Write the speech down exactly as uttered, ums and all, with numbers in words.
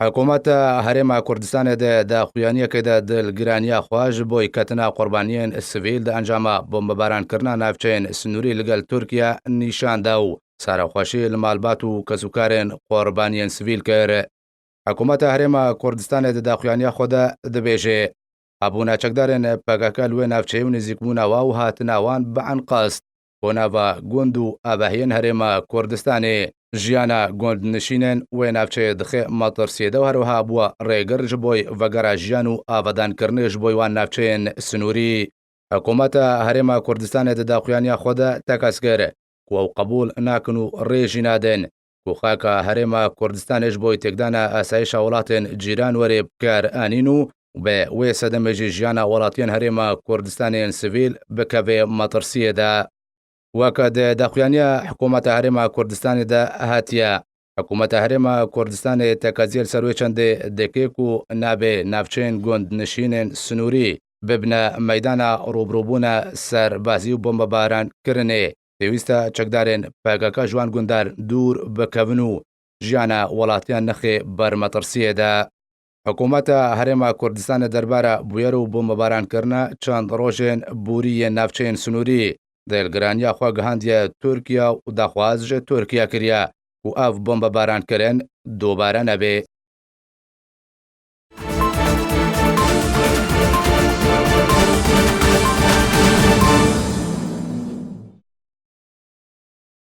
Hikûmeta Herêma Kurdistanê di daxuyaniyekê de dilgiraniya xwe ji boyketina qurbaniyên sivîl di encama bombebarankirina navçeyên sinûrî li gel Tirkiye nîşan da û serexweşî li malbat û kesûkarên qurbaniyên sivîl kir. Hikûmeta Herêma Kurdistanê di daxuyaniya xwe de dibêje, hebûna çekdarên P K K li wê navçeyê û nêzîkbûna wa û hatina wan bi enqest bo nava gund û avahiyên Herêma Kurdistanê, jiyana gundnişînên wê navçeyê dixe metirsiyê de û her wiha bûye rêgir ji boy vegera jiyan û avadankirinê ji boy wan navçeyên sinûrî. Hikûmeta Herêma Kurdistanê di daxuyaniya xwe de tekez kir ku ew qebûl nakin û rê jî nadin ku xaka Herêma Kurdistanê ji boy têkdana asayişa welatên cîran were bi kar anîn û bi wê sedemê jî jiyana welatiyên Herêma Kurdistanê yên sivîl bikeve metirsiyê de. Weke di daxuyaniya Hikûmeta Herêma Kurdistanê de hatiye, Hikûmeta Herêma Kurdistanê tekeziye li ser wê çendê dike ku nabe navçeyên gundnişînên sinûrî bibine meydana rûbirûbûna serbazî û bombebarankirinê. Pêwîst e çekdarên P K K ji wan gundar dûr bikevin û jiyana welatiyan nexê ber metirsiyê de. Hikûmeta Herêma Kurdistanê derbara bûyer û bombebarankirina çend rojên borî yên navçeyên sinûrî dilgiraniya xwe gihandiye Tirkiye û daxwaz ji Tirkiye kiriye ku ev bombebarankirin dubare nebe.